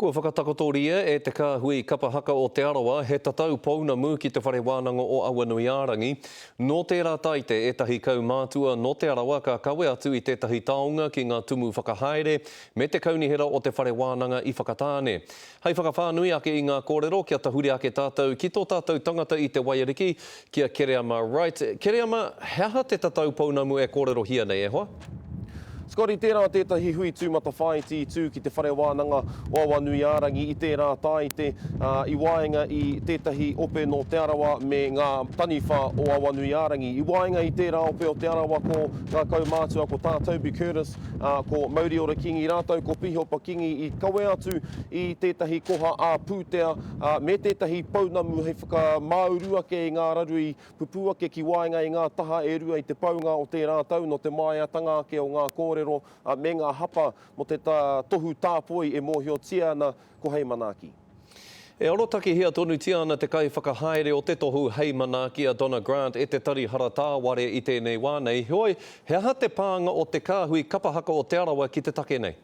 Kua whakatakotoria e Te Kāhui Kapa Haka o Te Arawa he tatau pounamu ki Te Whare Wānanga o Awanuiārangi. Nō tērā taite ētahi kaumātua nō Te Arawa ka kawe atu i tētahi taonga ki ngā tumu whakahaere me te kaunihera o te whare wānanga i Whakatāne. Hei whakawhānui ake i ngā kōrero kia tahuri ake tātou ki tō tātou tangata i Te Waiariki, ki a Kereama Wright. Kereama, he aha te tatau pounamu e kōrerohia nei e hoa? Scotty, tērā tētahi hui tūmatawhāiti i tū ki Te Whare Wānanga o Awanuiārangi i tērā Tāite, ā, i waenga i tētahi ope nō Te Arawa me ngā taniwha o Awanuiārangi. I waenga i tērā ope o Te Arawa ko ngā kaumātua ko Tā Toby Curtis, ā, ko Mauriora Kingi rātou ko Pihopa Kingi i kawe atu i tētahi koha ā-pūtea, ā, me tētahi pounamu hei whakamāuru ake i ngā raru i Pupū ake ki waenga i ngā taha e rua i te paunga o tērā tau nō te māeatanga ake o ngā kōrero me ngā hapa mō te tohu tāpoi e mōhiotia ana ko Hei Manaaki. E arotakehia tonutia ana te kaiwhakahaere o te tohu Hei Manaaki a Donna Grant e te Tari Hara Tāware i tēnei wā nei, heoi, he aha te pānga o te kāhui kapa haka o Te Arawa ki te take nei?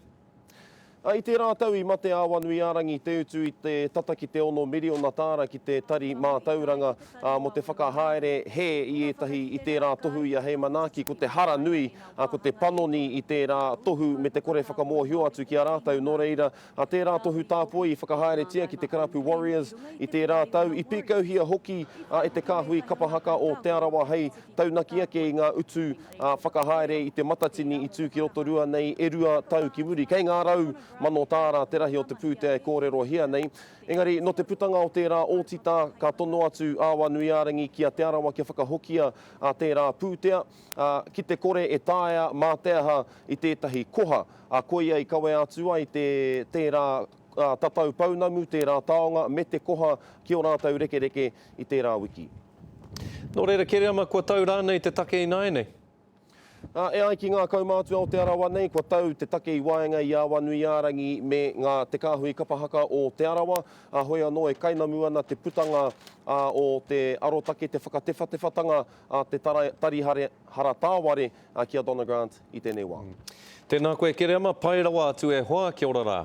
I tērā tau i mate a Awanuiārangi te utu i te tata ki te ono miriona tāra ki te Tari Mātauranga mō te whakahaere hē i ētahi i tērā tohu i a Hei Manaaki. Ko te hara nui, ko te panoni i tērā tohu me te kore whakamōhio atu ki a rātou. Nō reira, tērā tohu tāpoi i whakahaeretia ki te karapu Warriors i tērā tau, i pīkauhia hoki e te kāhui kapa haka o Te Arawa hei taunaki ake i ngā utu whakahaere i te Matatini i tū ki Rotorua nei e rua tau ki muri. Kei ngā 100,000 tāra te rahi o te pūtea e kōrerohia nei. Engari, nō te putanga o tērā ōtita, ka tono atu a Awanuiārangi ki a Te Arawa kia whakahokia tērā pūtea, ā, ki te kore e taea mā te aha i tētahi koha, ā, koia i kawea atu ai te, tērā tatau pounamu, tērā taonga me te koha ki ō rātou rekereke i tērā wiki. Nō reira, Kereama, kua tau rānei te take ināianei? Ā, e ai ki ngā kaumātua o Te Arawa nei, kua tau te take i waenga i a Awanuiārangi me ngā Te Kāhui Kapa Haka o Te Arawa, ā, hoi anō e kainamu ana te putanga o te arotake, te whakatewhatewhatanga a te Tari Hara Tāware ki a Donna Grant i tēnei wā. Tēnā koe Kereama, pai rawa atu e hoa, kia ora rā.